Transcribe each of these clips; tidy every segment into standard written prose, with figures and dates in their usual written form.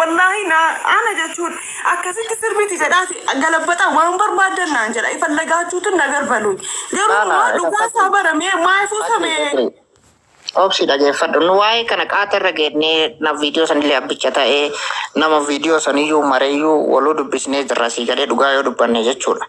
Wallaahi na ana jechuun akkasitti sirbiti jedhaati galabbaxaa waan barbaaddan naan jedha ifallagaachuutu na garbaluun. Garuu Laala, immoo dhugaa isaa baramee maayifuu samee. Obsi, dhageeffadhu. Nu waa'ee kana qaata irra geennee na viidiyoo sanillee abbicha ta'ee nama viidiyoo saniyyuu mareeyyuu waluu dubbisnee jirra, sii galee? Dhugaa yoo dubbanne jechuudha.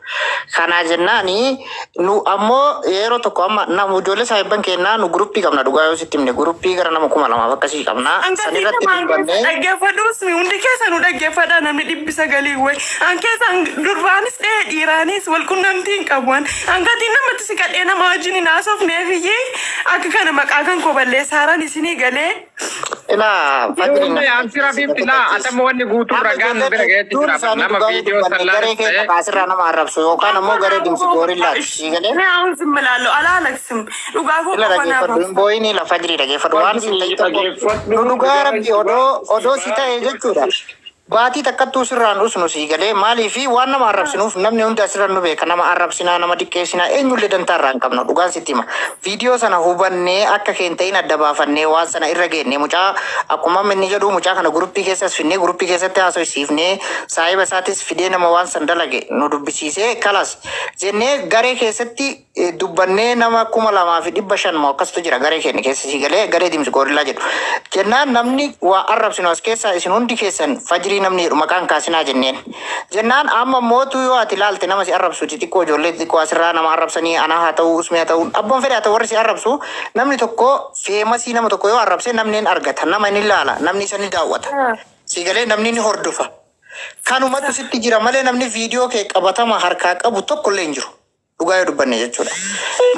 Kanaa jennaani nu ammoo yeroo tokko amma nama ijoollee saahibban kennaa nu guruppii qabna. Dhugaa yoo sitti himne, guruppii gara nama 2000 akkasii qabna. Hangatii Sanirratti namaan keessa dubbannee dhaggeeffadhuus hundi keessa nu dhaggeeffadha, namni 900 wayi. An keessa durbaanis ta'e dhiiraanis wal qunnamtii hin qabu. Hangatiin namatti siqadhee nama wajjin hin haasofneef iyyee akka kana maqaa kan koo balleessaaran isinii galee. Ilaa, fajriin Hundi amsira fifti laa atama wanni guutuu Amma ragaan nu ijoolleen bira ga'eetti hedduun jira. isaanii Nama dhugaa yoo viidiyoo dubbanne san garee laalus keenya ta'e kaasirraa nama arrabsu yookaan ammoo garee dimsi goorillaati. Sii galee? Mee አሁን ዝም እላለሁ፣ አላለቅስም። Dhugaa koo Ila qofa naaf dhageeffadhu, hin boo'inii, lafa jirii dhageeffadhu, waan si ta'e tokko Dhageeffadhu. Nu dhugaa rabbi odoo si ta'e jechuudha. Baatii takkattuu sirraan usnu, sii galee? Maaliifi waan nama arrabsinuuf namni hundi asirra nu beeka. Nama arrabsinaa, nama diqqeessinaa, eenyullee dantaa irraa hin qabnu, dhugaan sitti hima. Viidiyoo sana hubannee akka keen ta'in adda baafannee waan sana irra geenne, mucaa akkuma amma inni jedhu mucaa kana guruppii keessas finnee, guruppii keessatti haasofsiifnee, saahiba isaatis fidee, nama waan san dalage nu dubbisiisee, kalas jennee garee keessatti dubbannee, nama 2500 moo akkastu jira garee keenya keessa, sii galee? Garee dimsi goorillaa jedhu jennaan, namni waa arrabsinu as keessaa isin hundi keessan Fajrii namni jedhu maqaan kaasinaa jenneen. Jennaan amma mootu yoo ati ilaalte nama si arrabsu xixiqqoo, ijoollee xixiqqoo asirraa nama arrabsanii, anaa haa ta'u, usmee haa ta'u, abboon fedhe haa ta'u, warri si arrabsu namni tokko famous nama tokko yoo arrabse namni hin argata, nama ni ilaala, namni isa ni daawwata, sii galee? Namni ni hordofa. Kanumatu sitti jira malee namni viidiyoo kee qabatama harkaa qabu tokko illee hin jiru. Dhugaa yoo dubbanne jechuudha.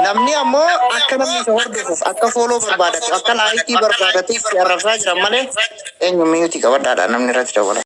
Namni ammoo akka namni isa hordofuuf, akka follow barbaadatu, akka like barbaadatuuf si arrabsaa jiran malee eenyu mute qabadhaadha namni irratti dawwala.